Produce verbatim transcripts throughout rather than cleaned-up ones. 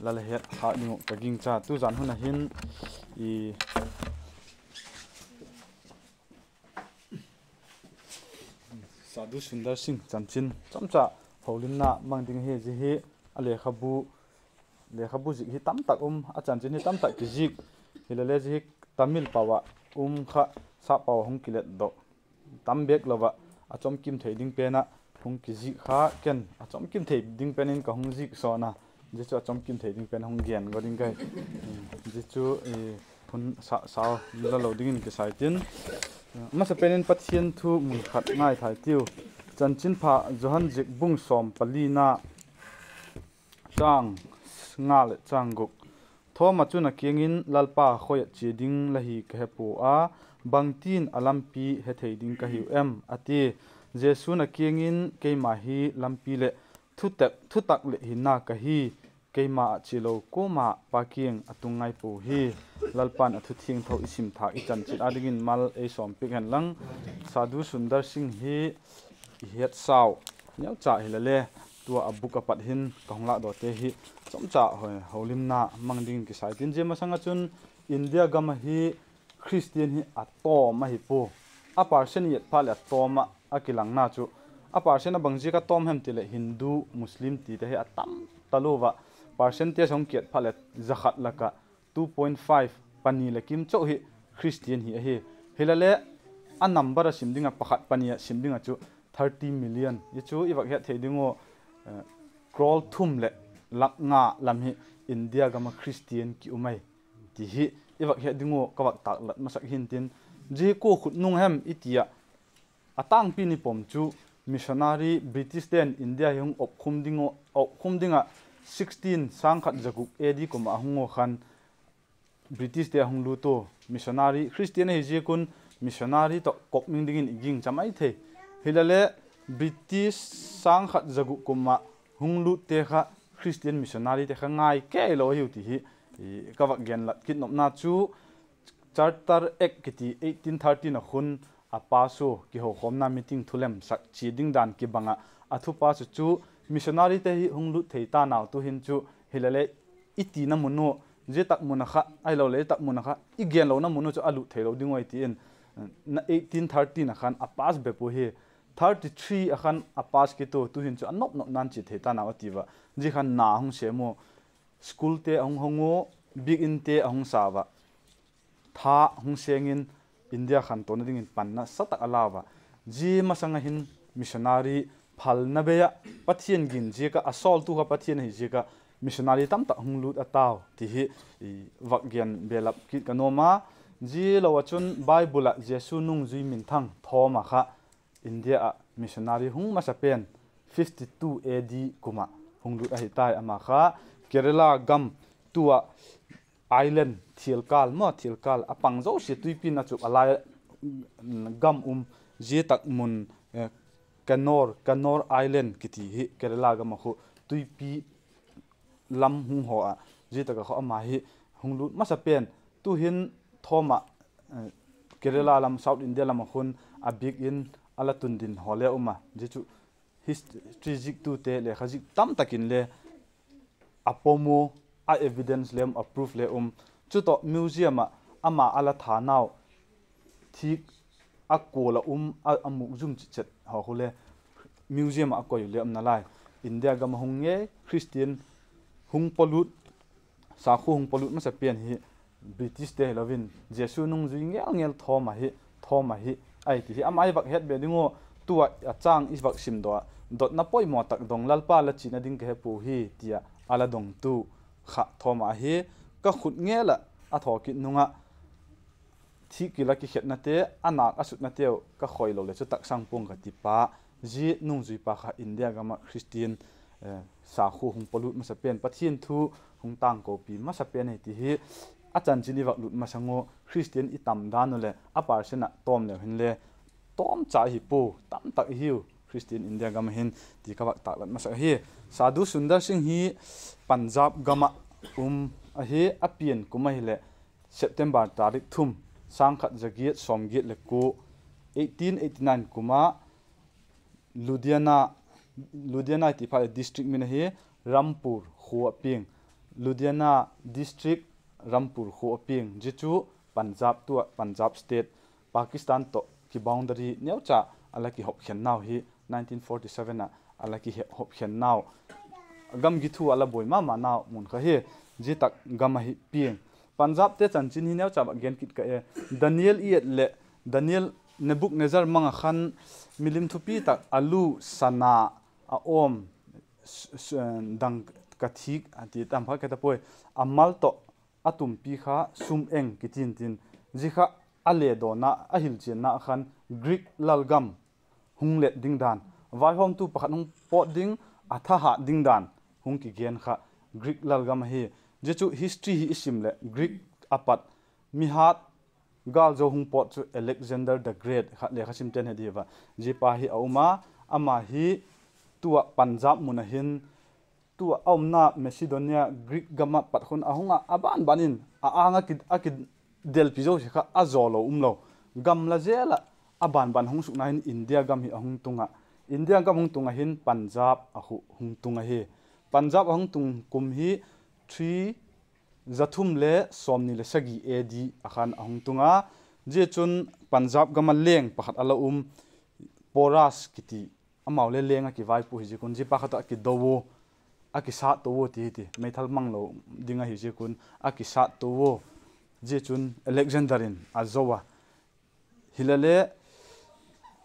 la la het khâk ding uh ka gingcha. Tuzan hun a hin i Sadhu Sundar Singh chanchin chomcha holimna mang ding ahi. Zia hi a lekhabu, lekhabu zik hi tamtak um, a chanchin hi tamtak kizik. Hilele zia hi Tamil pau ah um kha, sap pau ah hung kiletdok tam bêk lo ah, a chomkim thei ding pen ah hung kizik kha. Ken a chomkim thei ding pen in ka hung zik sawn a, zia chu a chomkim thei ding pen hung gen go ding ka hi. Zia chu hun sa, sa la lo dingin kisai tin, masa pen in Pathian thu mun khat ngaithai tiu. Chanchinpha Johan zik bung sawm palina, chang nga leh chang guk. Thawma chun a kiang in, Lalpa, khoi ah chia ding la hi ka he pua a, bangtin a lampi hethei ding ka hiu em? a ti. Jesu'n a kiang in, Keima hi lampi leh thutak, thutak leh hinna ka hi. Keima ah chialo kuama Pa kiang a tung ngai pua hi. Lalpa'n a thu thiangtho i sim thâk, i chanchin â dingin mal ei sawmpiak hen lang. Sadhu Sundar Singh hi i hetsau neucha hilele, tua a book a pat hin ka hung lâkdawte hi chomcha holimna mang dingin kisai tin, zia masang ah chun India gam ahi Christian hi a tawm ahi pua. A percent i et phat leh a tawm ah a kilangna chu, a percent a bang ziak a tawm hem ti leh Hindu, Muslim tite hi a tam talua, percentage hung kiet phat leh za khat lak ah two point five, pani leh kim chau hi Christian hi ahi. Hilele a number a sim ding ah, pakhat pani ah sim ding ah chu thirty million. Hi chu i vak het thei ding ua, crore thum leh lak nga lam hi India gam ah Christian ki um ai ti hi i vak het ding ua ka vak tâklat masak hintin, zia hi kua khut nung hem i ti ah, a tângpi ni pom chu missionary Britishten India hi hung opkhum ding ah, sixteen, sâng khat za guk A D kum ah a hung ua khan, Britishte a hung lût ua, missionary, Christian ahi ziak un missionary tawh kop ming dingin i gingcha mai thei. Hilele British sâng khat za guk kum ah hung lûtte kha Christian missionaryte kha ngai kei lo ahiu ti hi ka vak genlat kit nopna chu, Charter Act kiti eighteen thirteen a khun a pass ua, kihokhawmna meeting thulemsak chia ding dan kibang ah a thu pass uh chu, missionaryte hi hung lût thei ta nau tu'hin chu, hilele i tina mun uh, zia tak mun ah kha ahiloleh i tak mun ah kha i genlona mun uh chu a lût theilo ding uh ahi ti in, eighteen thirteen a khan a pass bep uh hi, thirty three a khan a pass kit ua, tu'hin chu a nop nopna'n chia thei ta nau a ti ua. Zia khan na hung sêm ua, schoolte a hung hong ua, biak inte a hung sa ua, tha hung seng in, India khantona dingin panna sa tak a la ua. Zia masang ah hin missionary phalna bei ah Pathian gin ziak ah, a sawltu kha Pathian ahi ziak ah missionary tamtak hung lût a tau ti hi vak gen belap kit ka nuam a. Zia lo ah chun Bible ah Jesu nungzui minthang Thawma kha India ah missionary hung masa pen fifty two A D kum ah hung lût ahi tai. Ama kha Kerala gam, tu ah island, thilkâl maw, thilkâl a pang zosia tuipi'n a chup a lai gam um, zia tak mun, Kannur, Kannur Island kiti hi Kerala gam ah khu tuipi lam hung haw ah, zia tak ah khu ama hi hung lût masa pen. Tu'hin Thawma Kerala lam, South India lam ah khun a biak in a la tundin haw le um a, zia chu history ziktute, lekha zik tamtak inle a pom ua, a evidence le um, a proof le um. Chu tawh museum ah ama a la thanau thîk a kual ah um, a mûk zum chitchet haw khu le museum ah a koi le um nalai. India gam ah hung ngei Christian hung pawlût, sakhua hung pawlût masa pen hi Britishte hilo in, Jesu nungzui ngel ngel Thawma hi, Thawma hi ahi ti hi ama i vak het be ding ua. Tu ah a châng i vak sim daw ah, dotna poimaw tak dong, Lalpa, la chiana ding ka he pua hi, ti ah a la dongtu kha Thawma ahi. Ka khut ngel ah a thaw kit nung ah, thîk kil ah kikhetnate, a nâk a sutnateu ka khoi lo leh chu taksang pua'ng ka ti pa, zia nungzuipa kha India gam ah Christian sakhua hung pawlût masa pen, Pathian thu hung tângkopi masa pen ahi ti hi a chanchin i vak lût masang ua, Christian i tam dan uh leh a percent ah tawm leu hinle tawmcha hi pua, tamtak i hiu Christian India gam ah hin ti ka vak tâklat masak ahi. Sadhu Sundar Singh hi Punjab gam ah um ahi. A pian kum ahileh September tarik thum, sâng khat za giat sawmgiat leh kua, eighteen eighty nine kum ah Ludhiana, Ludhiana i ti phat leh district min ahi, Rampur khua ah piang. Ludhiana district, Rampur khua a piang, zia chu Punjab, tua Punjab state, Pakistan tawh kiboundary neucha a la kihopkhen nau hi nineteen forty seven ah a la kihopkhen nau, gamgi thu a la buai ma ma nau mun kha hi, zia tak gam ahi piang. Punjabte chanchin hi neucha vak gen kit ka e. Daniel i et leh, Daniel, Nebuchadnezzar mang ah khan milim thupi tak a lu sana a awm, dang ka thik a ti tam kha ka ta puai, a mal tawh a tumpi kha sum eng kiti intin, zia kha a le dawn ah a hilchianna khan Greek lalgam hung let ding dan, vaihawmtu pakhat hung pawt ding, a thahat ding dan hung kigen kha Greek lalgam ahi. Zia chu history hi i sim leh Greek a pat mi hat gâl zo hung pawt chu Alexander the Great kha lekha simte'n he di va. Zia pa hi a um a, ama hi tua Punjab mun ah hin, tua a umna Macedonia, Greek gam ah pat khun a hung ah, a ban ban in a âng a ki, a kidelpi zosia kha a zaw lo um lo, gamla zel ah a ban ban hung sukna hin India gam hi a hung tung a, India gam hung tung ah hin Punjab a khu hung tung ahi. Punjab a hung tung kum hi three, za thum le sawmni le sagi A D a khan a hung tung a. Zia chun Punjab gam ah leng pakhat a la um, Porus kiti, amau le leng a kivaipu hi ziak un zia pa kha tawh a kido u, a kisat to u ti hi ti, meithal mang lo ding ahi ziak un a kisat to u. Zia chun Alexander in a zo a. Hilale,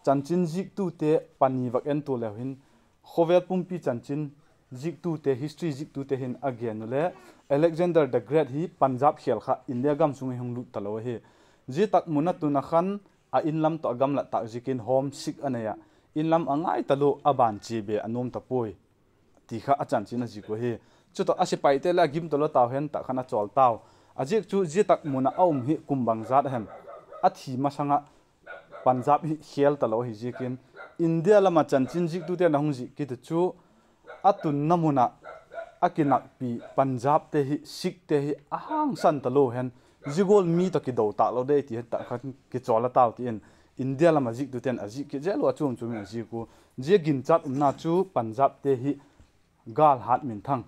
chanchin ziktute pani vak en tua leu hin, khawvel pumpi chanchin ziktute, history ziktute hin a gen u le, Alexander the Great hi Punjab khêl kha India gam sung hi hung lut talo ahi. Zia tak mun a tun a khan a inlam tawh a gamlat tâk ziakin homesick a nei ah, inlam a ngai talo, a ban chia be a nuam ta puai ti kha a chanchin a zik u ahi. Chutawh a sepaite le a gim talo tau hen tak khan a chawl tau. A ziak chu zia tak mun ah a um hi kum bangzat a hem, a thi masang ah Punjab hi khêl talo ahi ziakin, India lam ah chanchin ziktute'n a hung zik kit u chu, a tunna mun ah a kinakpi Punjabte hi, Sikhte hi a hangsan talo hen, zia gual mi tawh kido tâk lo de ti hen tak khan kichawl a tau ti in, India lam ah ziktute'n a zik kit zel u a chuam chuam in a zik u. Zia ginchat umna chu Punjabte hi gâl hat minthang,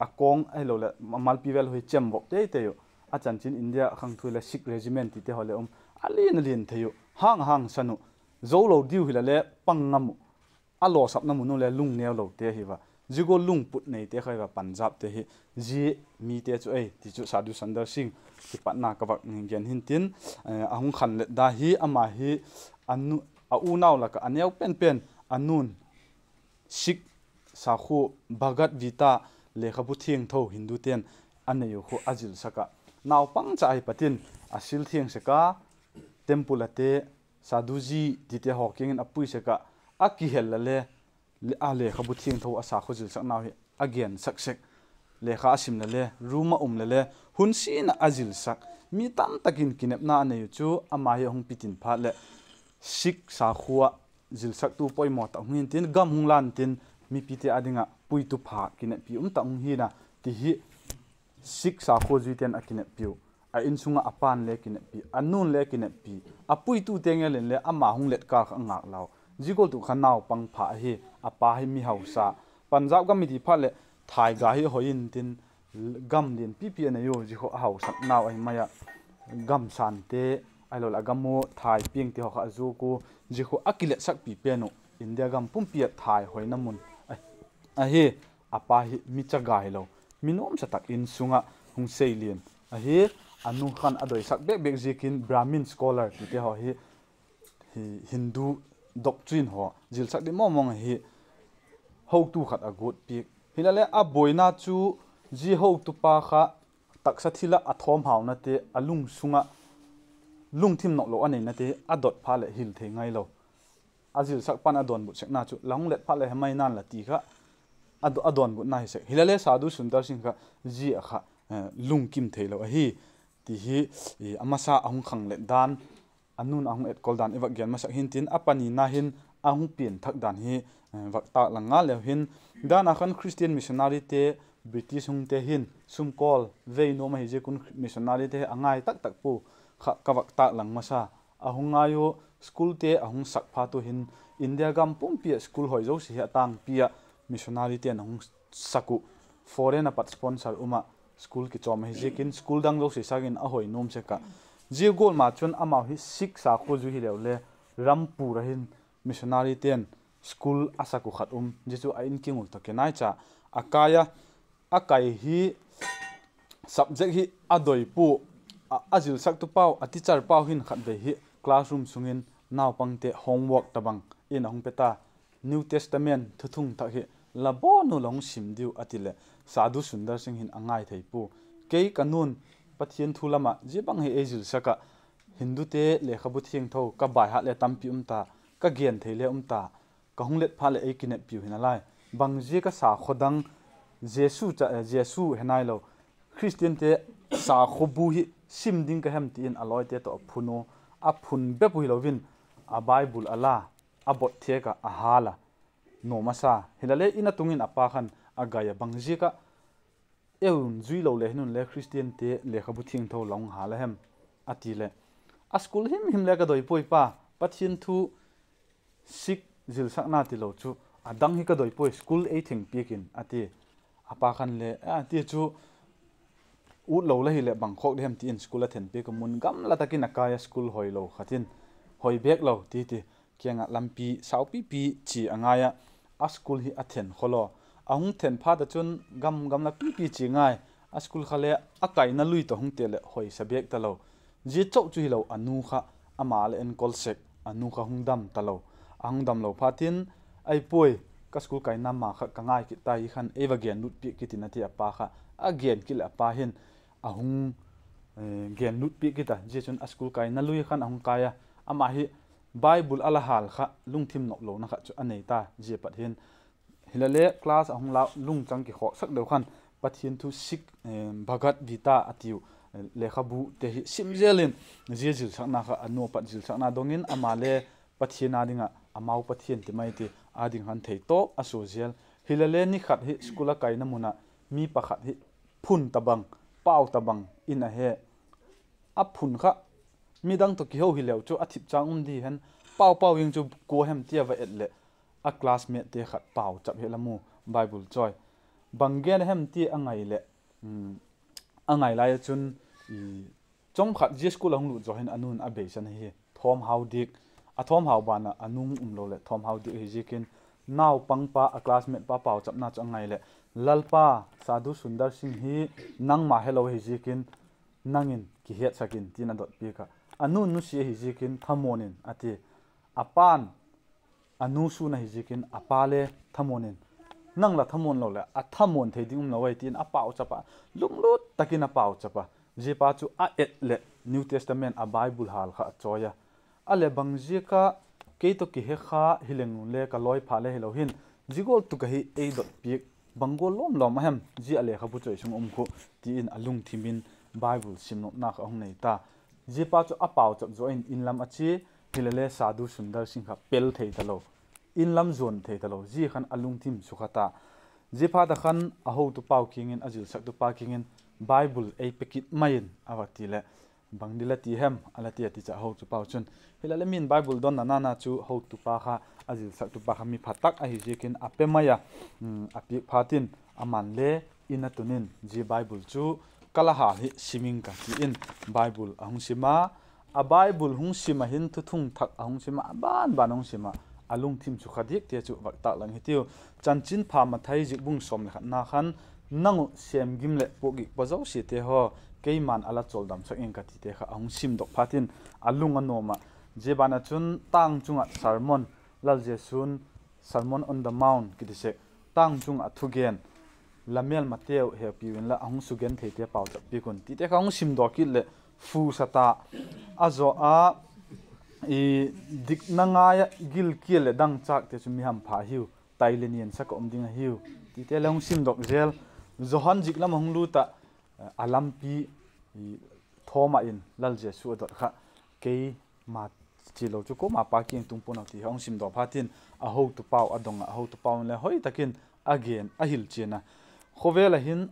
a kawng ahiloleh a malpi vel hi chemvop teitei uh. A chanchin India khangthu le Sikh regiment tite haw le um, a lian a lian thei uh, hang hangsan uh, zo lo diu hilale pang ngam uh, a lawsapna mun u le lungneu lote ahi va. Zia gual lungput neite kha hi va Punjabte hi, zia mite chu ei ti chu Sadhu Sundar Singh kipatna ka vak gen hintin, a hung khanlet da hi ama hi a unau lak ah a neu pen pen, a nu'n Sikh sakhua Bhagavad Gita, lekhabu thiangtho Hindute'n a nei u khu a zilsak ah, naupangcha ahi pat in a sil thiang sek a, temple ate, sadhuji tite haw kiang in a pui sek ah, a kihel la le, a lekhabu thiangtho a sakhua zilsaknau hi a gensak sek. Lekha a sim la le, room ah um la le, hun sin ah a zilsak. Mi tamtak in kinepna a nei u chu ama hi a hung pitin phat leh, Sikh sakhua zilsaktu poimaw tak hung hi'ntin, gam hung la'ntin, mipite â ding ah puitu pha kineppi um tak hung hi'n a, ti hi Sikh sakhua zuite'n a kineppiu, a insung ah a pa'n le kineppi, a nu'n le kineppi, a puitute ngei in le ama hung let kâl kha a ngâk lau. Zia gual tu kha naupang pha ahi, a pa hi mi hausa. Punjab gam i ti phat leh thaiga hi hoi intin, gam lian pipi a nei u, zia khu a hausaknau ahi mai ah. Gamsante, ahiloleh a gam u thai piangte haw kha a zuak u, zia khu a kiletsakpi pen uh India gam pumpi ah thai hoina mun ahi. A pa hi mi chaga hilo, mi nuamsa tak insung ah hung seilian ahi. A nu khan a doisak bêk bêk ziakin Brahmin scholar tite haw hi, Hindu doctrine haw zilsak ding mawngmawng ahi, hotu khat a guat piak. Hilale a buaina chu zia hotupa kha taksa thil ah a thawmhaunate a lungsung ah lungthim noklo a neinate a dot phat leh hil thei ngailo. A zilsakpa'n a dawnbut sekna chu la hung let phat leh he mai na'n la ti kha a dawnbutna hi sek. Hilale Sadhu Sundar Singh kha zia kha lungkim theilo ahi, ti hi a masa a hung khanglet dan, a nu'n a hung etkol dan i vak gen masak hi'ntin, a panina hin a hung pianthak dan hi vak tâklang ngal leu hin. Dan a khan Christian missionaryte, British hungte hin sumkawl vei nuam ahi ziak un missionaryte hi a ngai tak tak pua kha ka vak tâklang masa. A hung ngai u, schoolte a hung sak phat u hin, India gam pumpi ah school hoi zosia hi a tângpi ah missionaryte'n a hung sak uh. foreign a pat sponsor um ah school kichawm ahi ziakin school dang zosia sâng in a hoi nuam sek ah. Zia gual ma chun amau hi Sikh sakhua zui hileu le Rampur ah hin missionary ten school a sak uh khat um, zia chu a in kiang ul tawh kinai cha a kai a, a kai hi subject hi a doi pua, a, a zilsaktu pau, a teacher pau hin khatvei hi classroom sung in naupangte homework tabang in a hung pe ta, New Testament thuthung thak hi la bawn u la hung sim diu a ti leh, Sadhu Sundar Singh hin a ngai thei pua. Kei ka nu'n Pathian thu lam ah zia bang hi ei zilsak ah, Hindute lekhabu thiangtho ka baihat le tampi um ta, ka gen thei le um ta, ka hung let phat leh ei kineppiu hi nalai. Bang ziak a sakhaw dang, Jesu cha, eh, Jesu he nailo, Khristiante sakhaw bu hi sim ding ka hem ti in a lawite tawh a phun u, a phun bep uh hilo in, a Bible a la, a bot thêk ah a hâl a, nuam a sa. Hilale in a tung in a pa khan a gai a, bang ziak ah ei zui lo le hin un le Khristiante lekhabu thiangtho la hung hâl a hem, a ti leh, a school himhim le ka doi puai pa, Pathian thu Sikh zilsakna tilo chu, a dang hi ka doi puai, school ei thengpiak in a ti. A pa khan le, a ti chu, ut lo la hileh bang khawk di hem ti in school a thenpiak a, mun gamla tak in a kai a, school hoilo khat in, hoi bêk lo ti ti, kiang ah lampi saupipi chia a ngai ah, a school hi a then khawlaw. A hung then phat ah chun gam gamla pipi chia ngai, a school kha le a kaina lui tawh hung te leh hoisa bêk talo. Zia chau chu hilo, a nu kha ama le enkol sek, a nu kha hung dam talo. A hung damlo phat in, ai puai, ka school kaina ma kha ka ngai kit ta hi khan ei va genlut piak kit in a ti a, a pa kha a gen kit leh a pa hin a hung, eh, genlut piak kit a, zia chun a school kaina lui khan a hung kai a, ama hi Bible a la hâl kha lungthim noplona khat chu a nei ta, zia pat hin hilale class a hung la lungchang kikhawksak deu khan Pathian thu Sikh, eh, Bhagavad Gita a tiu, eh, lekhabute hi sim zel in, zia zilsakna kha a nu a pat zilsakna dong in ama le Pathian â ding ah amau Pathian ti mai ti â ding khan thei tawp a sua zel. Hilale ni khat hi school a kaina mun ah mi pakhat hi phun tabang, pau tabang in a he a phun kha midang tawh kiho hileu chu a thip chang um di hen, pau pau ing chu kua hem ti a va et leh, a classmatete khat pauchap hi la mu, Bible chawi. Bang gen a hem ti a ngai leh, a ngai lai ah chun, chawm khat zia school a hung lut zaw hin a nu'n a beisan ahi, thawmhau diak. A thawmhau ban ah a nu hung um lo leh thawmhau diak ahi ziakin, naupangpa, a classmate pa pauchapna chu a ngai leh, Lalpa, Sadhu Sundar Singh hi nangma helo ahi ziakin nang in kihetsak in, ti'n a dot piak a. A nu'n nusia ahi ziakin thamuan in a ti. A pa'n a nu sûn ahi ziakin a pa le thamuan in, nang la thamuan lo leh a thamuan thei ding um lo ai, ti'n a pauchap a, lunglut tak in a pauchap a. Zia pa chu a et leh New Testament, a Bible hâl kha a chawi a. A leh bang ziak a kei tawh kihe kha hileng un le ka lawi pha le hilo hin, zia gual tuk ahi ei dot piak, bang gual lawm lawm a hem zia a lekhabu chawi sung um khu, ti'n a lungthim in Bible sim nopna kha a hung nei ta. Zia pa chu a pauchap zaw in inlam a chia, hilele Sadhu Sundar Singh kha pel thei talo, inlam zuan thei talo, zia khan a lungthim sukha ta. Zia phat a khan a hotupau kiang in, a zilsaktupa kiang in, Bible ei pe kit mai in, a va ti leh, bang di la ti hem a la ti a, ti chu a hotupau chun, hilale mi'n Bible donna nana chu hotupa kha, a zilsaktupa kha mi pha tak ahi ziakin a pe mai a. A piak phat in, aman le in a tun in, zia Bible chu ka la hâl hi sim ing ka, ti in Bible a hung sim a. A Bible hung sim ah hin thuthung thak a hung sim a, a ban ban a hung sim a, a lungthim sukha diakte chu vak tâk lang hitiu. Chanchinpha Mathai zik bung sawm le khatna khan, nang uh sêm gim leh puak gik pa zosiate haw, keima'n a la chawldamsak ing ka, tite kha a hung simdok phat in a lung a nuam ah. Zia ban ah chun tâng chung ah sermon, Lal Jesu'n Sermon on the Mount kiti sek, tâng chung ah thugen, la mêlmateu hepiu inla a hung sugen theite pauchap piak un, tite kha a hung simdok kit leh fusa ta a zaw a, dikna ngai ah gilkial leh dangchâkte chu mi hampha hiu, tai le niansak ah um ding ahiu, tite le hung simdok zel. Johan zik lam a hung lût ah, a lampi thawm ah in Lal Jesu a dot kha, keima chilo chu kuama Pa kiang tung pua'n au, ti kha hung simdok phat in a hotupau a dong ah, a hotupau in le hoi tak in a gen a hilchian a. Khawvel ah hin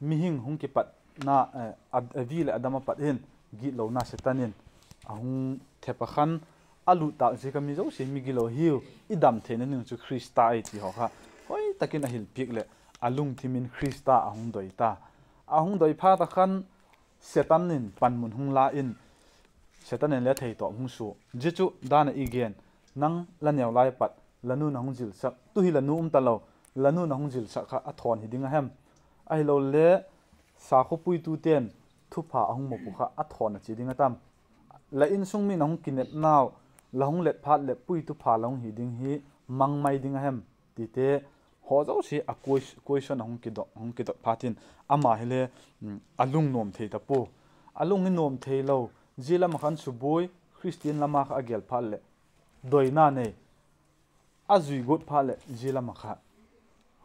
mihing hung kipatna, Evi leh Adam a pat hin gitlona Setan in a hung thep a khan, a lût tâk ziak a mi zosia mi gilo hiu, i dam theina ding chu Khrista ahi ti haw kha hoi tak in a hilpiak leh a lungthim in Khrista a hung doi ta. A hung doi phat ah khan Setan in panmun hung la in, Setan in le theitawp hung sua. Zia chu dan ah i gen, nang la neu lai pat la nu'n a hung zilsak, tu hi la nu um talo, la nu'n a hung zilsak kha a thawn hi ding a hem? Ahilole sakhaw puitute'n thupha a hung mawpuak kha a thawn a chia ding a tam? La insung mi'n a hung kinepnau, la hung let phat leh puitu pha la hung hi ding hi mang mai ding a hem? Tite haw zosia a question a hung kidot phat in, ama hile a lung nuam thei ta pua. A lung hi nuam theilo, zia lam ah khan subuai, Khristian lam ah kha a gel phat leh doina nei, a zui guat phat leh zia lam ah kha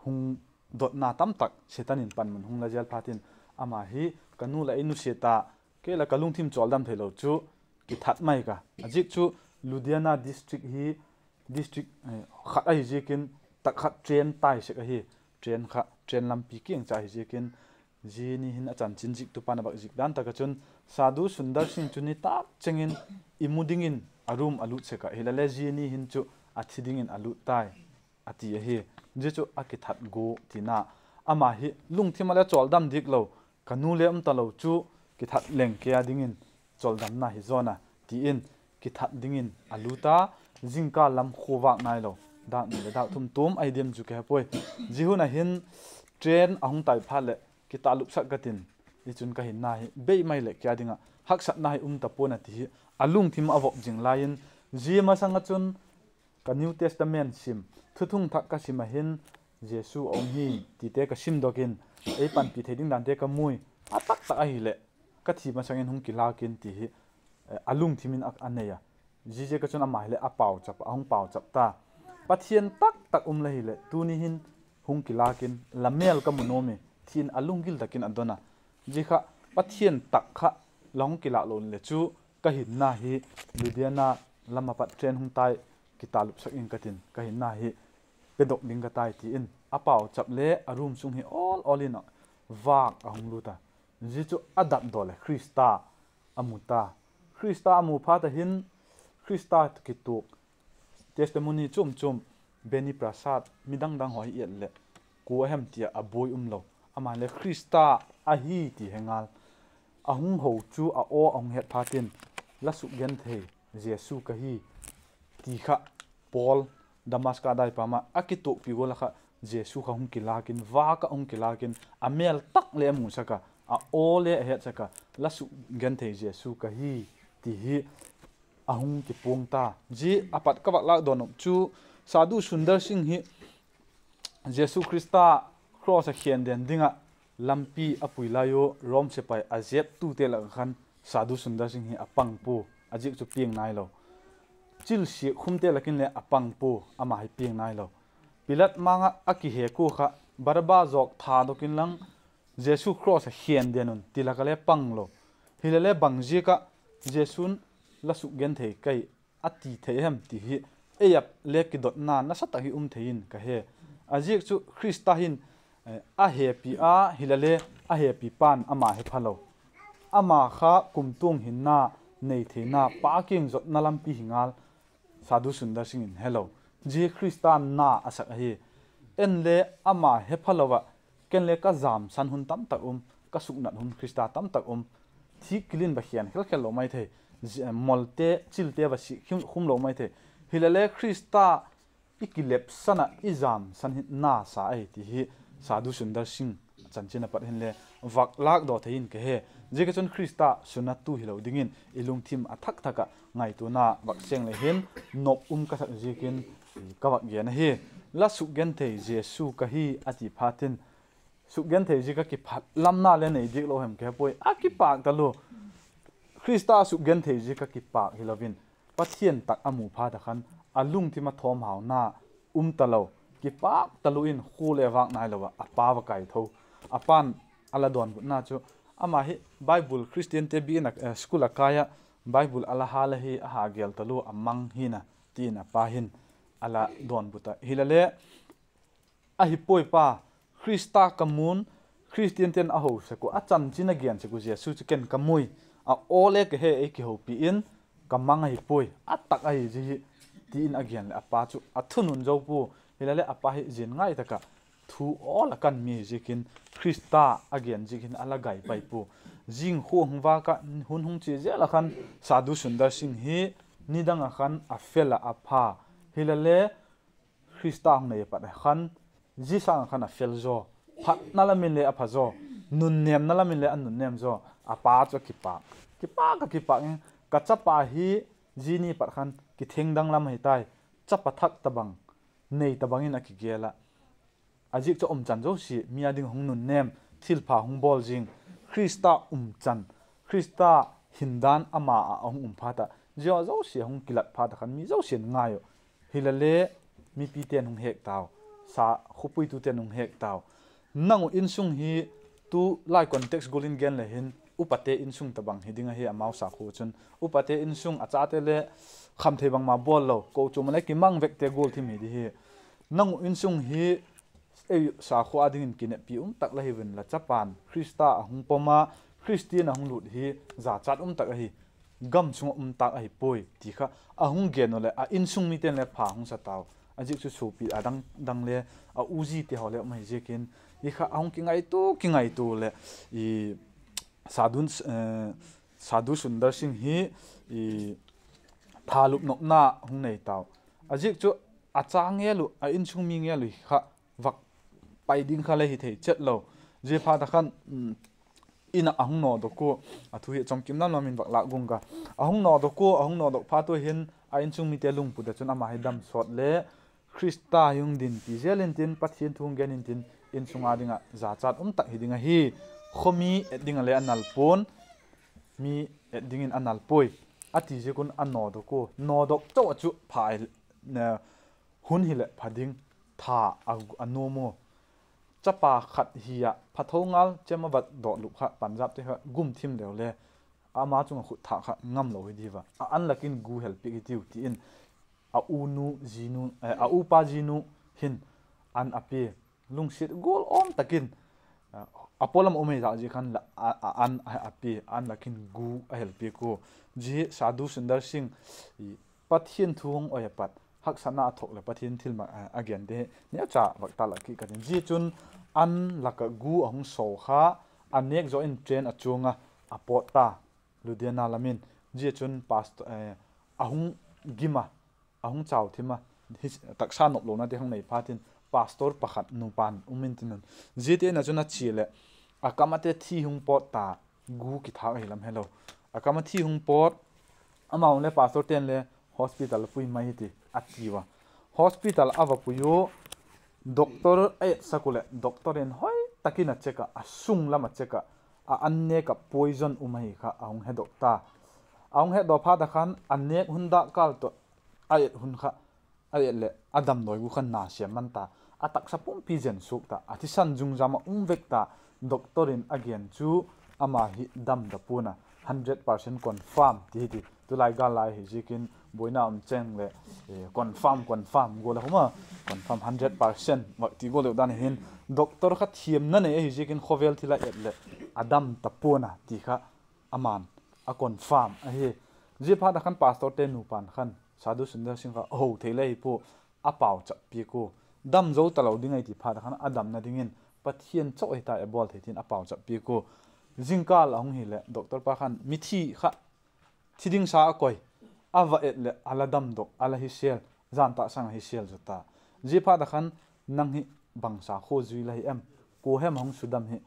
hung dotna tamtak Setan in panmun hung la zel phat in, ama hi ka nu la ei nusia ta, kei la ka lungthim chawldam theilo chu kithat mai ka. A ziak chu Ludhiana district hi district khat ahi ziakin tak khat train tai sek ahi. Train kha, train lampi kiang cha hi ziakin, zia ni hin a chanchin ziktu pa'n a bak zik dan tak ah chun, Sadhu Sundar Singh chu nitâk cheng in i mu dingin a room a lut sek ah, hilele zia ni hin chu a thi dingin a lut tai, a ti ahi. Zia chu a kithat gua tina. Ama hi lungthim ah le chawldam diak lo, ka nu le um talo chu kithat leng kei a dingin chawldamna hi zawn a, ti in kithat dingin a lut a. Zingkal lam khua vâk nailo, dâk ni leh dâk thum tuam ahi diam chu ka he puai. Zia hun ah hin train a hung tai phat leh kitalupsak ka tin, i chun ka hinna hi bei mai leh kei a ding ah haksatna hi um ta pua'n a ti hi a lungthim a vop zing lai in, zia masang ah chun ka New Testament sim, Thuthung Thak ka sim ah hin Jesu a um hi tite ka simdok in, ei panpi thei ding dante ka mui. A taktak ahileh ka thi masang in hung kilâk in ti hi a lungthim in a nei a. Ziaziak ah chun ama hileh a pauchap ah, a hung pauchap ta. Pathian taktak um la hileh tuni hin hung kilâk in, la mêl ka mu nuam hi, ti in a lunggil tak in a don a. Zia kha Pathian tak kha la hung kilâk lo inle chu ka hinna hi Ludhiana lam ah pat train hung tai, kitalupsak ing ka tin, ka hinna hi pedok ding ka tai, ti in a pauchap le a room sung hi awl awl in a vâk a hung lut a. Zia chu a datdaw leh Khrista a mu ta. Khrista a mu phat ah hin Khrista kituak testimony chuam chuam, Beni Prasad, midang dang haw hi et leh kua a hem ti ah a buai umlo. Ama'n le Khrista ahi ti he ngal. A hung ho chu a aw a hung het phat in, la sukgenthei Jesu ka hi, ti kha Paul Damaska daipa ma a kituakpi gual ah kha Jesu kha hung kilâk in, vâk ah hung kilâk in, a mêl tak le a musak a, a aw le a hetsak a, la sukgenthei Jesu ka hi, ti hi a hung kipuang ta. Zia a pat ka vak lâk dawn uh chu, Sadhu Sundar Singh hi Jesu Khrista cross ah khen den ding ah lampi a pui lai u Rom sepai a zeptute lak ah khan Sadhu Sundar Singh hi a pang pua, a ziak chu piang nailo. Chil siak khumte lak in le a pang pua, ama hi piang nailo. Pilat mang ah a kihek ua kha, Baraba zawk thadok inlang, Jesu cross ah khen den un ti lak ah le panglo. Hilele bang ziak ah Jesu'n la sukgenthei ka hi a ti thei hem ti hi ei â le kidotna nasa tak hi um thei in ka he. A ziak chu Khrista hin a hepi a, hilele a hepi pa'n ama he phalo. Ama kha kumtuang hinna nei theina, Pa kiang zotna lampi hi ngal Sadhu Sundar Singh in helo. Zia Khrista na a sak ahi. Enle ama he phalo ah, ken le ka jamsan hun tamtak um, ka suknat hun Khrista tamtak um. Thîk kilin va khen khelkhel lo mai thei, molte chilte va si khum lo mai thei. Hilele Khrista i kilepsan ah i jamsan hi na sa ahi ti hi Sadhu Sundar Singh chanchin a pat hinle vak lâkdaw thei in ka he. Ziak ah chun Khrista sunatu hilo dingin i lungthim a thak thak ah ngaituana vak seng le hin nop um ka sak ziakin ka vak gen ahi. La sukgenthei Jesu ka hi a ti phat in, sukgenthei ziak ah kiphatlamna le nei diak lo hem ka he puai, a kipâk talu. Khrista sukgenthei ziak ah kipâk hilo in, Pathian tak a mu phat ah khan a lungthim a thawmhauna um talo, kipâk talu in khua le vâk nailo ah a pa va kaitho. A pa'n a la dawnbutna chu, ama hi Bible, Khristiante biakna school a kai ah Bible a la hâl ahi, a ha gel talu a mang hina, ti in a pa hin a la dawnbut ah. Hilele, ahi puai pa, Khrista ka mu'n, Khristiante'n a ho sek uh, a chanchin a gen sek uh Jesu chu ken ka mui, a aw le ka he, ei kihopi in, ka mang ahi puai, a tak ahi zi hi, ti in a gen leh a pa chu a thunun zo pua. Hilele a pa hi zin ngai tak ah thu awl a kan mi hi ziakin Khrista a gen ziak hin a la gai pai pua. Zingkhua hung vâk ah hun hung chia zel ah khan Sadhu Sundar Singh hi nidang ah khan a fel ah a pha. Hilale Khrista hung nei a pat khan zia sâng ah khan a fel zaw, phatna lam in le a pha zaw, nunnêmna lam in le a nunnêm zaw. A pa chu a kipâk, kipâk ah kipâk in, ka chapa hi zia ni pat khan kithengdang lam ahi tai, chapa thak tabang, nei tabang in a kigel ah, a ziak chu umchan zosia mi â ding hung nunnêm, thilpha hung bawl zing, Khrista umchan, Khrista hindan ama ah a hung um phat ah, zia zosia hung kilat phat ah khan mi zosia'n ngai uh. Hilale mipite'n hung hek tau, sa khuapuitute'n hung hek tau. Nang uh insung hi tulai context gual in gen le hin upate insung tabang hi ding ahi, amau sakhua chun upate insung a chate le khamthei bangma bawl lo, kochuam ah le kimang vekte gual thim hi di hi. Nang uh insung hi ei sakhua â dingin kineppi um tak la hiu inla, chapa'n Khrista a hung pom a, Khristian a hung lût hi zachat um tak ahi, gam sung ah um tâk ahi puai ti kha a hung gen uh leh a insung mite'n le pha hung sa tau. A ziak chu suapi a dang dang le a u zite haw le um ahi ziakin, i kha a hung kingaitua kingaitua leh Sadhu Sundar Singh hi thalup nopna hung nei tau. A ziak chu a cha ngel uh, a insung mi ngel uh kha vak pai ding kha le hi thei chet lo. Ziaphat a khan in ah a hung nawdok ua, a thu hi chawmkim lam lam in vak lâk gung ka. A hung nawdok ua, a hung nawdok phat ua hin a insung mite lungput ah chun ama hi dam sawt le Khrista hi hung dinpi zel intin, Pathian thu hung gen intin, insung â ding ah zachat um tak hi ding ahi. Khaw mi et ding ah le a nal pua'n, mi et dingin a nal puai, a ti ziak un a nawdok ua. Nawdok chau ah chu pha hun hileh pha ding, tha a nuam ua. Chapa khat hi ah phatho ngal chem a va dawt lup kha Punjabte kha gum thim leu le ama chung ah khut thâk kha ngamlo hi diu a, a an lak in gu helpiak hitiu ti in a upa zinu hin an a pia. Lungsiat gual awm tak in a paw lam um ei zak zia khan a an a pia, an lak in gu a helpiak ua. Zia Sadhu Sundar Singh Pathian thu hung oi a pat haksatna a thuak leh Pathian thilmak a gente hi neucha vak tâk lak kit ka tin. Zia chun an lak ah gu a hung saw kha, a nêk zaw in train a chuang a, a pawt ta Ludhiana lam in. Zia chun a hung gim a, a hung chau thim a, taksa noplonate hung nei phat in pastor pakhat nupa'n um intin un, ziate in ah chun a chia leh a kam ate thi hung pawt ta, gu kithâk ahi lam helo. A kam a thi hung pawt, amau le pastorte'n le hospital a pui mai hi ti a tiu a. Hospital a va pui ua, doctor a etsak uh leh doctor in hoi tak in a check ah, a sung lam a check ah, a an nêk ah poison um ahi kha a hung hedok ta. A hung hedok phat a khan a nêk hun dâk kâl tawh a et hun kha, a et leh a damdawi gu khan na siam man ta, a taksa pumpi zen suak ta, a thisan zungzam ah um vek ta. Doctor in a gen chu ama hi dam ta pua'n a, hundred percent confirm ti hi ti. Tulai gâl lai hi ziakin buaina um cheng leh confirm, confirm gual a hum a, confirm, hundred percent vak ti gual deu dan hin, doctor kha thiamna nei ahi ziakin khawvel thil a et leh a dam ta pua'n a ti kha ama'n a confirm ahi. Ziaphat a khan pastorte nupa'n khan Sadhu Sundar Singh kha ho thei le hi pua, a pauchap piak ua. Dam zo talo ding ahi ti phat a khan a damna dingin Pathian chau ahi ta, a bawl thei tin a pauchap piak ua. Zingkâl a hung hileh doctor pa khan mithi kha thi ding sa a koi, a va et leh a la damdok, a la hisel, zan tak sâng a hisel zaw ta. Ziaphat a khan, nang hi bangsa khua zui la hi em, kua hem a hung sudam hi,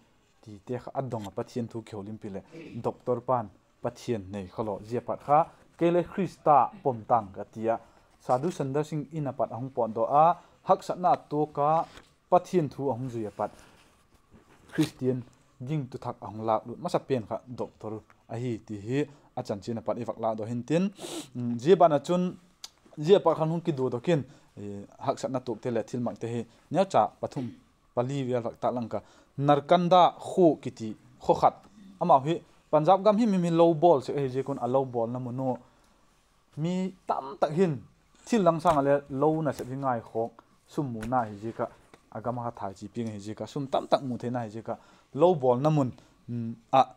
tite kha a dong a, Pathian thu kihoulimpi leh doctor pa'n Pathian nei kha law, ziapat kha kei le Khrista pom tang ka ti a. Sadhu Sundar Singh in a pat a hung pawtdok a, haksatna a tuak a, Pathian thu a hung zui a pat Khristian gingtu thak a hung lâklut masa pen kha doctor ahi ti hi a chanchin a pat i vak lâkdok hintin, zia ban ah chun, zia pat khan hung kiduadok in, haksatna tuakte leh thilmakte hi neucha pathum pali vel vak tâk lang ka. Narkanda khua kiti khaw khat, amau hi Punjab gam himhim hi lo bawl sek ahi ziak un a lo bawlna mun uh mi tamtak hin thil dang sâng ah le lo nasep hi ngaikhawk, sum muna hi ziak ah, a gam ah kha thaichi piang ahi ziak ah, sum tamtak mu theina hi ziak ah, lo bawlna mun ah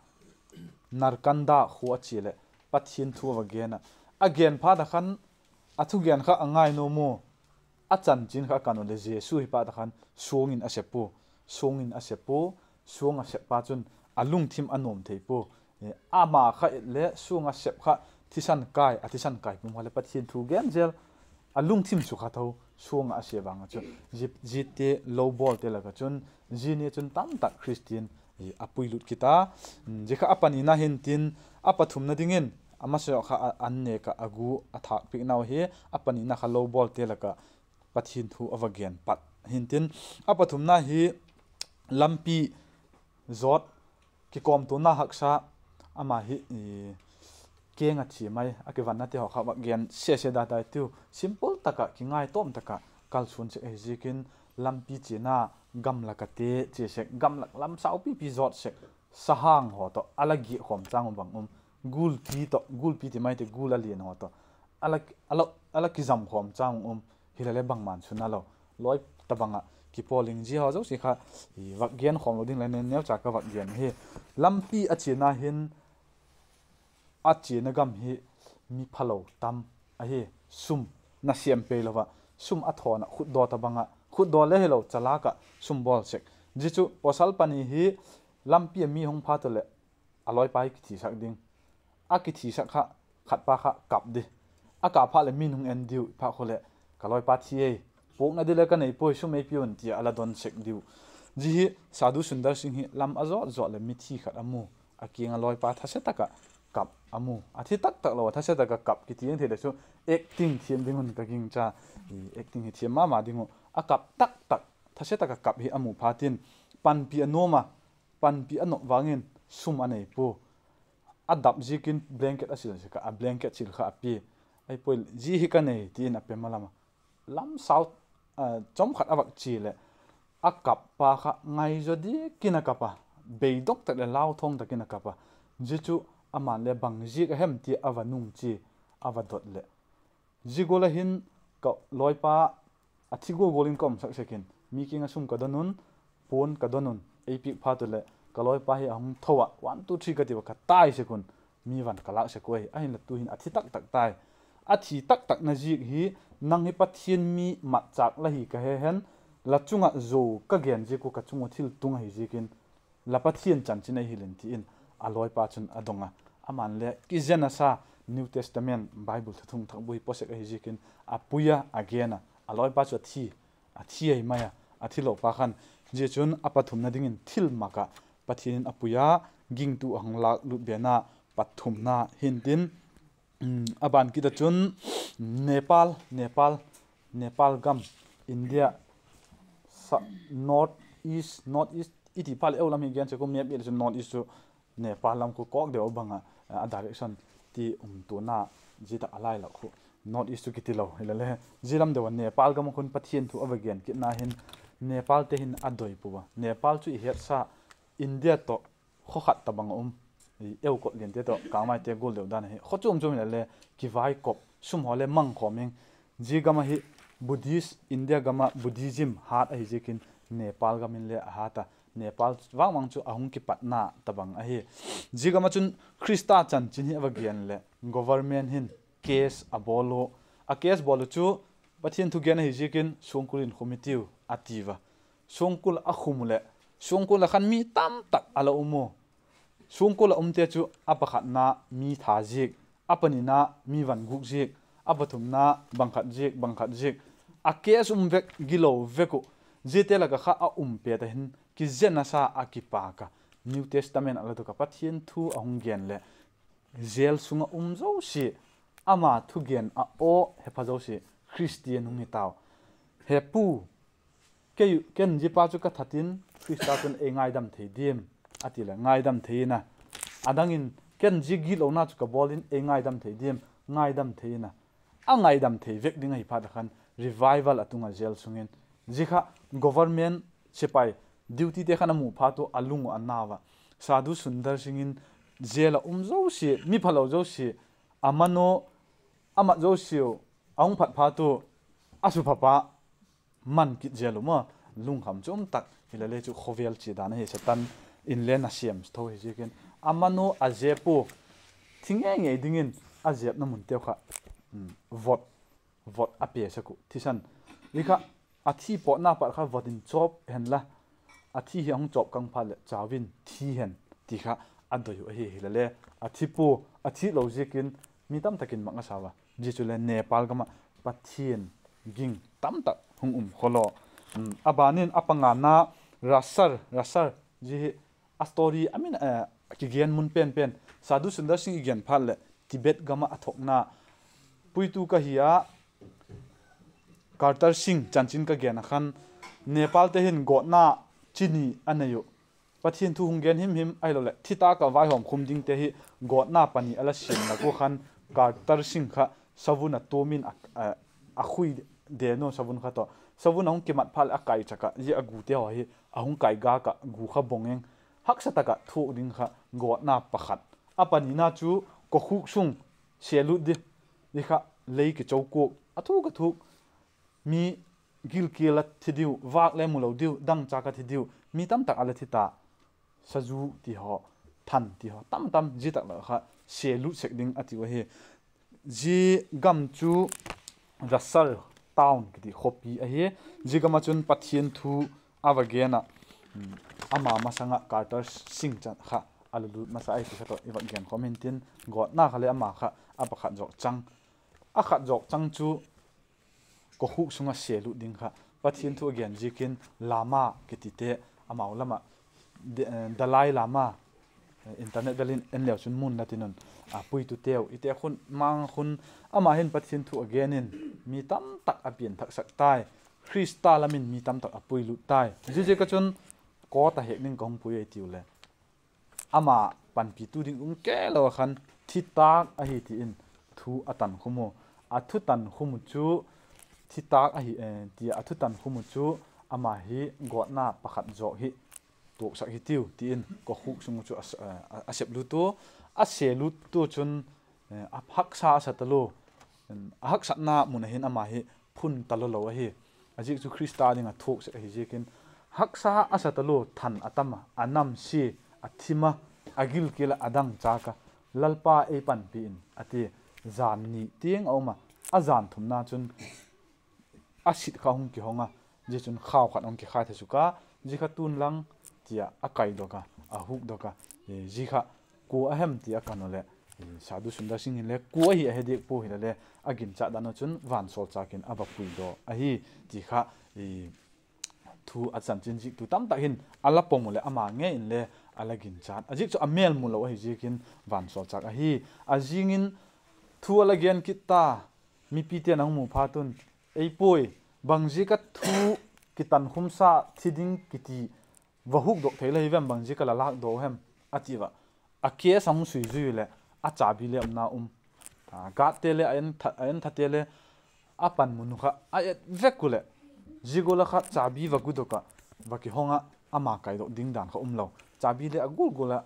Narkanda khua a chia leh Pathian thu a va gen a. A gen phat a khan a thugen kha a ngai nuam ua, a chanchin kha a kan u leh Jesu hi phat a khan suang in a sep ua, suang in a sep ua, suang a sep pa chun a lungthim a nuam thei pua. Ama kha et le suang a sep kha thisan kai, a thisan kai pum kha leh Pathian thu gen zel, a lungthim sukha tho, suang ah a sia vang ah chu, zia, ziate lo bawlte lak ah chun, zia ni chun tamtak Khristian a puilut kit a. Zia kha a panina hintin, a pathumna dingin, a masa kha a, an nêk ah a gu a thâk piaknau hi, a panina kha lo bawlte lak ah Pathian thu a va gen pat hintin, a pathumna hi lampi zawt, kikawmtuana haksa, ama hi, keng a chia mai, a kivannate haw kha vak gen sese da tai tiu, simple tak ah kingaitawm tak ah kalsuan sek ahi ziakin, lampi chiana, gamlak ah te chia sek, gamlak lam saupipi zawt sek, sahang haw tawh a la giak khawm châng u bang um, gulpi tawh, gulpi ti mai ti, gul a lian haw tawh a la, a la, a la kizam khawm châng um, hilale bangma'n suna lo, lawi tabang ah kipawl ing. Zia haw zosia kha vak gen khawm lo ding le, neucha ka vak gen hi. Lampi a chiana hin, a chiana gam hi mi phalo tam ahi, sum, nasêm pei lo ah, sum a thawn ah khutdaw tabang ah, khutdaw le hilo, chalâk ah sum bawl sek. Zia chu pawsal pani hi lampi ah mi hung phat u leh, a lawipa hi kithisak ding. A kithisak kha, khatpa kha kap di. A kap phat leh mi'n hung en diu, phat khu leh, ka lawipa thi ei, puakna di le ka nei puai, sum ei pia'n, ti a la don sek diu. Zia hi Sadhu Sundar Singh hi lam a zawt zawt leh mithi khat a mu, a kiang a lawipa thase tak ah kap a mu. A thi taktak lo a thase tak ah kap kiti ang thei leh chu, acting thiam ding un ka gingcha, acting hi thiam ma ma ding uh. A kap taktak, thase tak ah kap hi a mu phatin, panpi a nuam a, panpi a nop vang in sum a nei pua. A dap ziakin blanket a sil sek ah, a blanket sil kha a pia. Ai puai, zia hi ka nei, ti in a pe ma lam a, lam sau, chawm khat a vak chia leh, a kap pa kha ngaizaw diak in a kap a, beidok tak leh lauthawng tak in a kap a. Zia chu ama'n le bang ziak a hem ti a va nung chia, a va dot leh, zia gual ah hin ka lawipa a thi gual gual in ka umsak sek in, mi kiang ah sum ka don un, puan ka don un, ei piak phat u leh ka lawipa hi a hung tho ah, one, two, three ka tiu a, ka tai sek un, mi van ka lâk sek uai. Ahinla tu'hin a thi taktak tai. A thi taktakna ziak hi, nang hi Pathian mi matchâk la hi ka he hen, la chung ah zuau ka gen ziak ua ka chung ua thil tung ahi ziakin, la Pathian chanchin ei hil in, ti in a lawipa chun a dong a. Ama'n le kizen a sa, New Testament Bible thuthung thak bu hi paw sek ahi ziakin a pui a, a gen a, a lawipa chu a thi, a thi ahi mai a, a thi lo pa khan. Zia chun a pathumna dingin thilmak ah Pathian in a pui a, gingtu a hung lâk lut bena, pathumna hintin, a ban kit ah chun Nepal, Nepal, Nepal gam, India North East, North East i ti phat leh eu lam hi gen sek u, map i et leh chun North East chu Nepal lam khu kawk deu a bang ah, a direction ti um tuana, zia tak a lai lak khu North East chu kiti lo hilele, zia lam deu ah Nepal gam ah khun Pathian thu a va gen kitna hin, Nepalte hin a doi pua a. Nepal chu i hetsa, India tawh khaw khat tabang a um, eu kot liante tawh kangmaite gual deu dan ahi. Khaw chuam chuam hilele kivaikop, sum haw le mang khawm ing. Zia gam ahi Buddhist, India gam ah Buddhism hat ahi ziakin Nepal gam in le a hat a. Nepal vangvang chu a hung kipatna tabang ahi. Zia gam ah chun Khrista chanchin hi a va gen leh government hin case a bawl u. A case bawl u chu Pathian thugen ahi ziakin suangkul in khum i tiu a ti ua. Suangkul a khum u leh, suangkul ah khan mi tamtak a la um u. Suangkul ah umte chu a pakhatna mi tha ziak, a panina mi van gûk ziak, a pathumna bang khat ziak, bang khat ziak. A case um vek, gilo vek uh. Ziate lak ah kha a um pet a hin kizen a sa, a kipâk a, New Testament a la dok ah Pathian thu a hung gen leh, jail sung ah um zosia, ama thugen a aw hepha zosia Khristian hung hi tau. He pu, kei, ken zia pa chu ka that in, Khrista chun ei ngaidam thei diam? a ti leh ngaidam thei in a. A dang in, ken zia gitlona chu ka bawl in ei ngaidam thei diam? Ngaidam thei in a. A ngaidam thei vek ding ahi phat a khan revival a tung a jail sung in. Zia kha government sepai, dutyte khan a mu phat u a lung uh a nau a. Sadhu Sundar Singh in jail ah um zosia, mi phalo zosia, a man u, a mat zosiau a hung phat phat u, a suphapa man kit zel u maw. Lungkham chuam tak hilele chu khawvel chia dan ahi, Satan in le nasêm tho hi ziakin, a man u a zep u, thi ngei ngei dingin a zepna munteu kha vot, vot a pesak uh, thisan Hi kha, a thi pawtna pat kha vot in chawp hen la, a thi hi a hung chawp kang phat leh chau in thi hen, ti kha a doi uh ahi. Hilele, a thi pua, a thi lo ziakin mi tamtak in mang a sa ua. Zia chule Nepal gam ah Pathian ging tamtak hung um khawlaw. A ban in a pangana, Rasar, Rasar, zia hi a story a min, kigen mun pen pen, Sadhu Sundar Singh i gen phat leh Tibet gam ah a thokna, puitu ka hi a, Kartar Singh chanchin ka gen ah khan, Nepalte hin gawtna chi ni a nei uh. Pathian thu hung gen him him ahiloleh thi tâk ah vaihawm khum dingte hi gawtna pani a la siam lak ua khan, Kartar Singh kha savun a tuam in a khui den uh, savun kha tawh. Savun a hung kimat phat leh a kaichak ah zia a gute haw hi a hung kai gâk ah gu kha bong eng. Haksa tak ah thuak ding kha gawtna pakhat. A panina chu kokhuk sung selut di, i kha lei kichokuak a thuk a thuk, mi gilkial a thi diu, vâk le mu lo diu, dangchâk a thi diu, mi tamtak a la thi ta. Sazu ti haw, than ti haw, tamtam zia tak lak kha selut sek ding a tiu ahi. Zia gam chu Rasar town kiti khawpi ahi. Zia gam ah chun Pathian thu a va gen ah, ama masang ah Kartar Singh chan kha a la lut masa ahi ti kha tawh i va gen khawm intin, gawtna kha le ama kha a pakhat zawk chang, a khat zawk chang chu kokhuk sung ah selut ding kha Pathian thu a gen ziakin Lama kitite, amau lam ah Dalai Lama, internet vel in en leu chun mun la tin un, puituteu i te khun mang khun, ama hin Pathian thu a gen in mi tamtak a pianthaksak tai. Khrista lam in mi tamtak a puilut tai. Ziaziak ah chun court a hek ding ka hung pui ei tiu le, ama panpitu ding um kei lo a khan thi tâk ahi ti in thu a tankhum u. A thu tankhum u chu thi tâk ahi, ti a thu tankhum u chu ama hi gawtna pakhat zawk hi tuaksak hi tiu ti in kokhuk sung u chu a seplut u, a selut tu chun a haksa a sa talua, a haksatna mun ah hin ama hi phun talo lo ahi. A ziak chu Khrista ding ah thuak sek ahi ziakin, haksa a sa talua, than a tam a, a namsia, a thim a, a gilkial ah a dangchâk a, Lalpa ei panpi in a ti. Jan ni tiang a um a, a jan thumna chun a sit kha hung kihong a, zia chun khau khat hung kikhai thasuk a, zia kha tun lang, ti a a kaidok a, a hukdok a, zia kha kua a hem ti a kan u leh, Sadhu Sundar Singh hinle kua ahi a he diak pua hilele, a ginchat dan u chun vansawlchâk in a va puidaw ahi, ti kha thu a chanchin ziktu tamtak hin a la pom u leh ama ngei inle a la ginchat. A ziak chu a mêl mu lo ahi ziakin vansawlchâk ahi. A zing in thu a la gen kit ta, mipite'n a hung mu phat un, ei puai, bangziak a thu kitankhumsa thi ding kiti va hukdok thei la hi vem, bangziak a la lâkdaw hem, a ti ua. A case a hung sui zui u leh a chabi le umna um, guardte le a enthate le a panmun u kha a et vek u leh, zia gual a kha chabi va gudok ah va kihong ah, ama kaidok ding dan kha um lo, chabi le a gual gual ah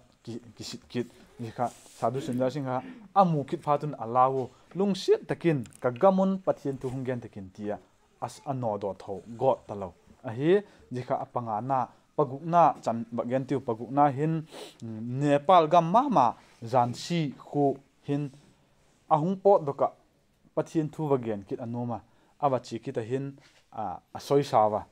kisit kit. Zia kha Sadhu Sundar Singh kha a mu kit phat un a lau u, lungsiat tak in ka gam un Pathian thu hung gen tak in ti a a nawdaw tho gawt talo ahi. Zia kha a pangana. Pagukna chan va gen tiu, pagukna hin Nepal gam ma ma Jhansi khua hin a hung pawtdok ah Pathian thu va gen kit a nuam a, a va chia kit a hin, a soisa a,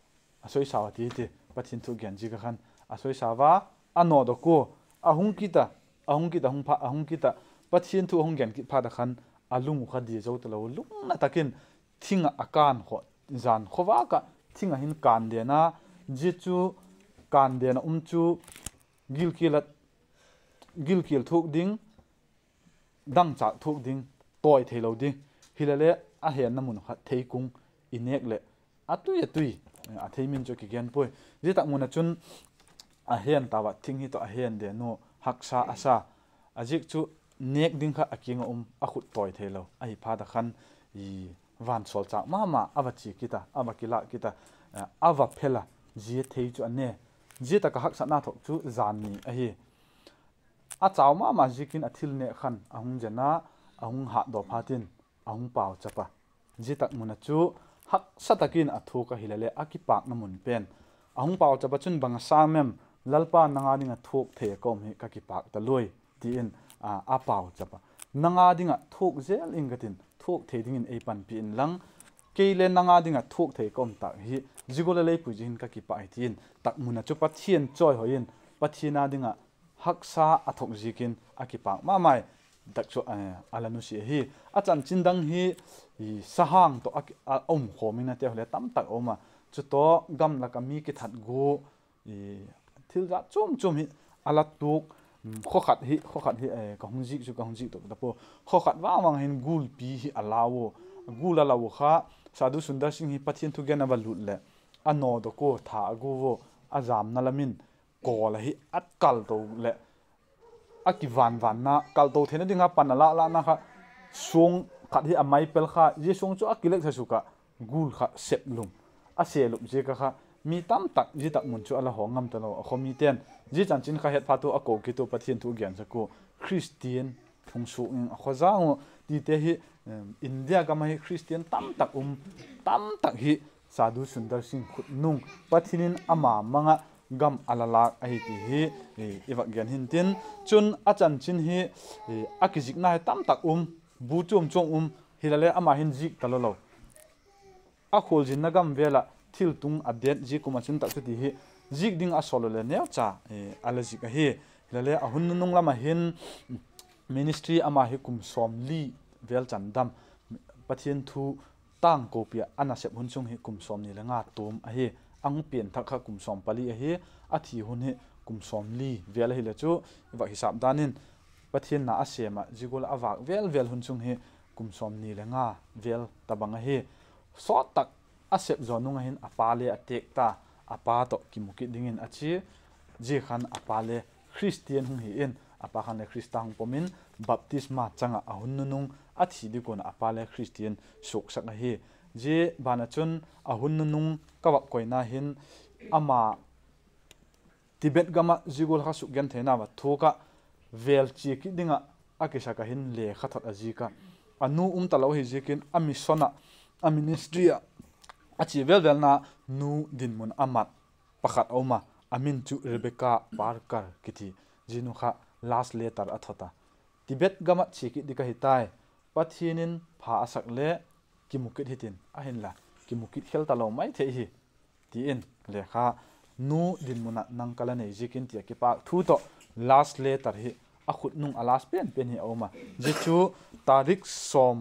a soisa a ti ti, Pathian thu gen ziak a khan a soisa a, a nawdok ua, a hung kit a, a hung kit a, hung pha, a hung kit a, Pathian thu a hung gen kit phat a khan a lung u kha dia zo talo, lungna tak in thing ah a kân kha, jan khawvâk ah thing ah hin kân den a, zia chu kân den a um chu gilkial thuak ding, dangchâk thuak ding, tawi theilo ding, hilele a henna mun kha theikung, i nêk leh a tui a tui, a thei min chu a kigen puai. Zia tak mun ah chun a hen tau a, thing hi tawh a hen den u, haksa a sa. A ziak chu nêk ding kha a kiang ah um, a khut tawi theilo ahi phat a khan, vansawlchâk ma ma a va chia kit a, a va kilâk kit a, a va phel a, zia thei chu a ne. Zia tak ah haksatna thok chu jan ni ahi. A chau ma ma ziakin a thil nêk khan a hung zen a, a hung hâtdaw phat in a hung pauchap a. Zia tak mun ah chu haksa tak in a thuak a, hilele a kipâkna mun pen a hung pauchap a chun, bang a sâng em, Lalpa, nang â ding ah thuak thei a ka um hi ka kipâk ta luai, ti in a pauchap a. Nang â ding ah thuak zel ing ka tin, thuak thei dingin ei panpi inlang, Kei le nang â ding ah thuak thei ka um tâk hi, zia gual a lei pui ziakin ka kipâk hi, ti'n tak mun ah chu Pathian chawihoi in, Pathian â ding ah haksa a thuak ziakin a kipâk ma mai tak chu a la nusia ahi. A chanchin dang hi sahang tawh a um khawm in a teu le tamtak a um a, chu tawh gamlak ah mi kithat gua, thil jat chuam chuam hi a la tuak. Khawkhat hi, khawkhat hi ka hung zik chu ka hung zik tuak ta pua. Khawkhat vang vang hin gulpi hi a lau a, gul a lau kha, Sadhu Sundar Singh hi Pathian thugen a va lut leh a nawdok ua, tha a gua a, a jamna lam in kawl ahi a kalto leh a kivanvanna, kalto theina ding a pan a lâk lâkna kha, suang khat hi a mai pel kha, zia suang chu a kileksa suk ah gul kha sep lum, a se lup ziak a kha, mi tamtak zia tak mun chu a la haw ngam talo. A khaw mite'n zia chanchin kha het phat ua a ko kit ua, Pathian thu gensak ua, Khristian hung suak in a khaw zang uh tite hi, India gam ah hi Khristian tamtak um, tamtak hi Sadhu Sundar Singh khut nung, Pathian in ama mang ah gam a la lâk ahi ti hi i vak gen hin tin. Chun a chanchin hi a kizikna hi tamtak um, bu chuam chuam um, hilale ama hin zik talo lo. A khualzinna gam vel ah thiltung a det ziak um ah chun tak chu ti hi zik ding a sawl lo le neucha a la zik ahi. Hilale a hun nunung lam ah hin ministry ama hi kum sawmli vel chan dam, Pathian thu tangkopi ah a nasep hun chung hi kum sawmni le nga tuam ahi. A hung pian thak kha kum sawm pali ahi. A thi hun hi kum sawmli vel ahile chu, i vak hisap dan in Pathian na a sêm ah zia gual a vâk vel vel hun chung hi kum sawmni le nga vel tabang ahi. Sawt tak a sep zaw nung ah hin a pa le a têk ta, a pa tawh kimu kit dingin a chia. Zia khan a pa le Khristian hung hi in, a pa khan le Khrista hung pom in, baptisma chang ah a hun nunung a thi ding kuan ah a pa le Khristian suaksak ahi. Zia ban ah chun a hun nunung ka vak koina hin ama Tibet gam ah zia gual kha sukgentheina va thuak ah, vêl chia kit ding ah a kisak ah hin lekha thot a zik a, a nu um talo hi ziakin a mission ah, a ministry ah a chia vêl vêlna nu dinmun a mat pakhat a um a, a min chu Rebecca Parker kiti. Zia nu kha last letter a thot a, Tibet gam ah chia kit ding ka hi tai, Pathian in pha a sak le kimu kit hitin, ahinla kimu kit khel talo mai thei hi, ti in lekha, nu dinmun ah nang ka la nei ziakin ti a kipâk thu tawh last letter hi a khut nung a last pen pen hi a um a. Zia chu tarik sawm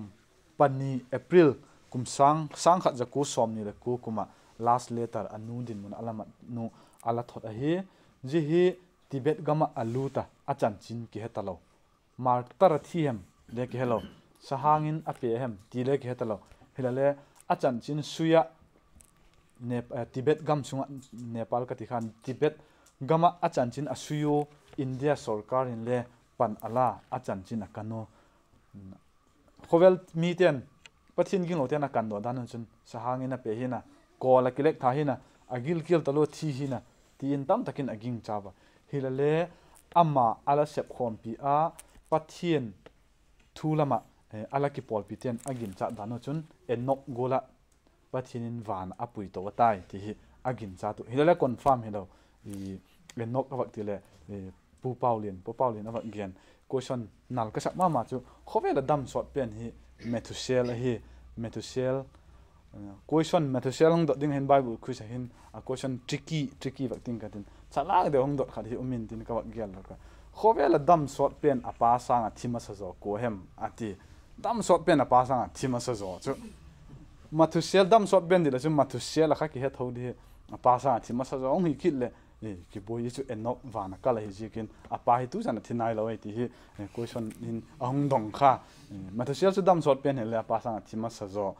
pani April kum sâng, sâng khat za kua sawmni leh kua kum ah last letter a nu dinmun a la mat nu a la thot ahi. Zia hi Tibet gam ah a lût a, a chanchin kihe talo. Martyr a thi hem le kihelo, sahang in a pe hem ti le kihe talo. Hilale a chanchin sui ah, Tibet gam sung ah, Nepal ka ti khan, Tibet gam ah a chanchin a sui u, India sorkar in le pan a la, a chanchin a kan u. Khawvel mite'n, Pathian ginglote'n a kandok dan un chun sahang in a pe hin a, kawl a kilek tha hin a, a gilkial talo thi hin a, ti in tamtak in a gingcha ua. Hilale ama a la sep khawmpi a, Pathian thu lam ah a la kipawlpite'n a ginchat dan u chun Enok gual ah Pathian in van a pui to a tai ti hi a ginchat u. Hilale confirm hilo, Enok a vak ti le, Pu Paulian, Pu Paulian a vak gen, question nal ka sak ma ma chu, khawvel a dam sawt pen hi Methusel ahi. Methusel, question Methusel hung dot ding hin Bible quiz ah hin a question tricky, tricky vak ting ka tin, chalâk deu hung dot khat hi um in tin ka vak gel lo ka. Khawvel a dam sawt pen a pa sâng ah thi masa zaw kua hem a ti. Dam sawt pen a pa sâng ah thi masa zaw chu Methusel, dam sawt pen ding la chu Methusel a kha kihe tho di hi, a pa sâng ah thi masa zaw hung hi kit leh, kibuai chu Enok van a kal ahi ziakin a pa hi tu zan a thi nailo ei ti hi question in a hung dong kha. Methusel chu dam sawt pen hile a pa sâng ah thi masa zaw,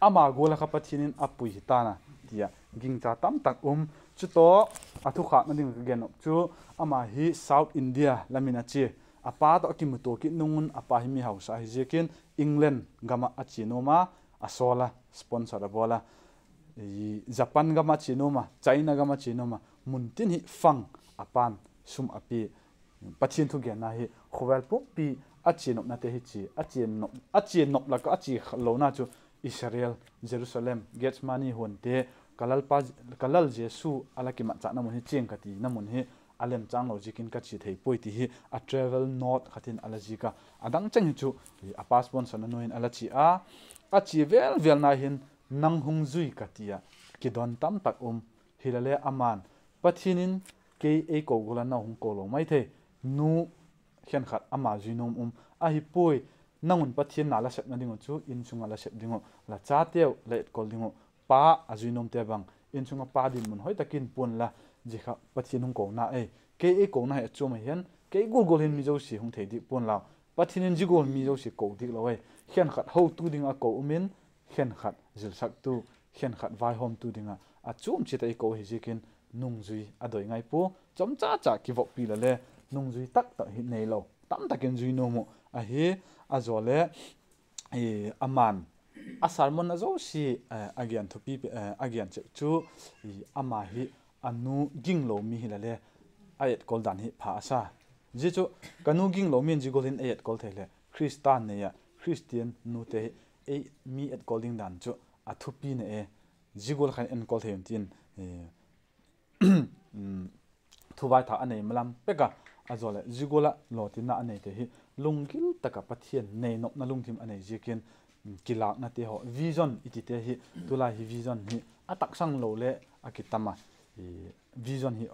ama gual a kha Pathian in a pui hi ta'n a ti a gingcha tamtak um. Chutawh a thukhâkna ding ka gen nop chu, ama hi South India lam in a chia, a pa tawh a kimutua kit nung un a pa hi mi hausa ahi ziakin England gam ah a chia nuam a, a sawl a, sponsor a bawl a, Japan gam ah chia nuam a, China gam ah chia nuam a, muntin hi fang, a pa'n sum a pia. Pathian thugenna hi khawvel pumpi a chia nopnate hi chia, a chia nop lak ah a chia khat lona chu Israel, Jerusalem, Gethsemane huante, ka Lalpa, ka Lal Jesu a la kimatchâkna mun hi chiang ka tina mun hi a lemchâng lo ziakin ka chia thei puai ti hi a travel note khat in a la zik a. A dang cheng hi chu a pa sponsorna nuai in a la chia a, a chia vêl vêlna hin Nang hung zui ka ti ah kidon tamtak um. Hilale ama'n, Pathian in kei ei ko gual a nau hung ko lo mai thei. Nu khenkhat ama zui nuam um ahi puai. Nang un Pathian na la sepna ding uh chu insung ah la sep ding uh, la chateu la etkol ding uh. Pa a zui nuamte bang insung ah pa dinmun hoi tak in pua'n la, zia kha Pathian hung kona ei. Kei ei kona hi a chuam ahi hen, kei gual gual hin mi zosia hung thei dik pua'n lau. Pathian in zia gual mi zosia ko dik lo ei. Khenkhat hotu ding ah ko um in, khenkhat zilsaktu, khenkhat vaihawmtu ding ah a chuam chiat ah i ko hi ziakin nungzui a doi ngai pua. Chomcha cha kivoppi la le nungzui taktak hi neilo, tamtak in zui nuam uh ahi. A zaw le ama'n a sermon a zosia a gen thupi, a gen chek chu ama hi a nu ginglo mi hila le a etkol dan hi pha a sa. Zia chu ka nu ginglo mi'n zia gual in ei etkol thei leh Khristian nei ah Khristian nute hi ei mi etkol ding dan chu a thupi na e. Zia gual khan enkol thei un tin thuvaithak a nei malam pek a, a zaw leh zia gual ah lawtinna a neite hi lunggil tak ah Pathian neinopna lungthim a nei ziakin, kilâknate haw, vision i tite hi, tulai hi vision hi a taksang lo le a kitam a, vision hi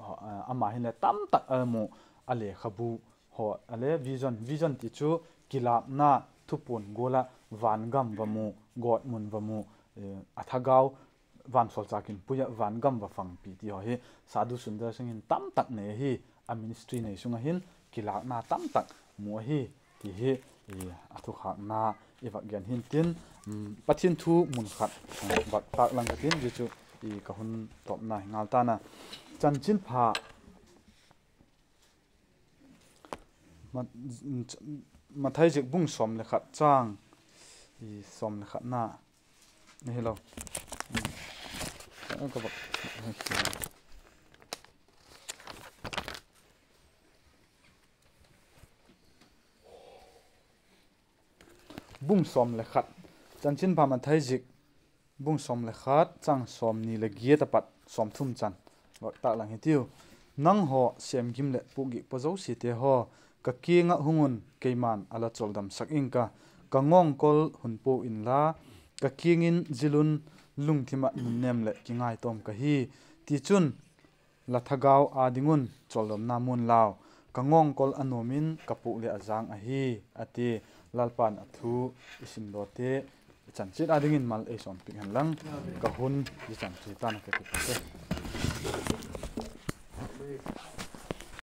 ama hin le tamtak a mu, a lekhabu haw a le vision, vision ti chu kilâkna, thupuan gual ah vangam va mu, gawtmun va mu, a thagau vansawlchâk in pui ah vangam va fangpi ti haw hi Sadhu Sundar Singh hin tamtak nei ahi. A ministry nei sung ah hin kilâkna tamtak mu ahi ti hi a thukhâkna i vak gen hin tin, Pathian thu mun khat vak tâk lang ka tin, zia chu ka hun tawpna hi ngal ta'n a. Chanchinpha Mathai ziak bung sawm le khat châng sawm le khatna ahilo, bung sawm le khat, Chanchinpha Mathai ziak bung sawm le khat châng sawmni leh giat a pat sawmthum chan vak tâk lang hitiu. Nanghaw sêm gim leh pukgik paw zosiate haw, ka kiang ah hung un, keima'n a la chawldamsak ing ka. Ka ngawngkol hun pua inla, ka kiang in zil un, lungthim ah nunnêm leh kingaitawm ka hi. Tichun, la thagau â ding un chawldamna mu'n lau. Ka ngawngkol a nuam in ka puk leh a jâng ahi, a ti. Lalpa'n a thu i simdawte i chan chiat â dingin mal ei sawmpiak hen lang, ka hun zia chan chu hi ta'n a, ka kipak e.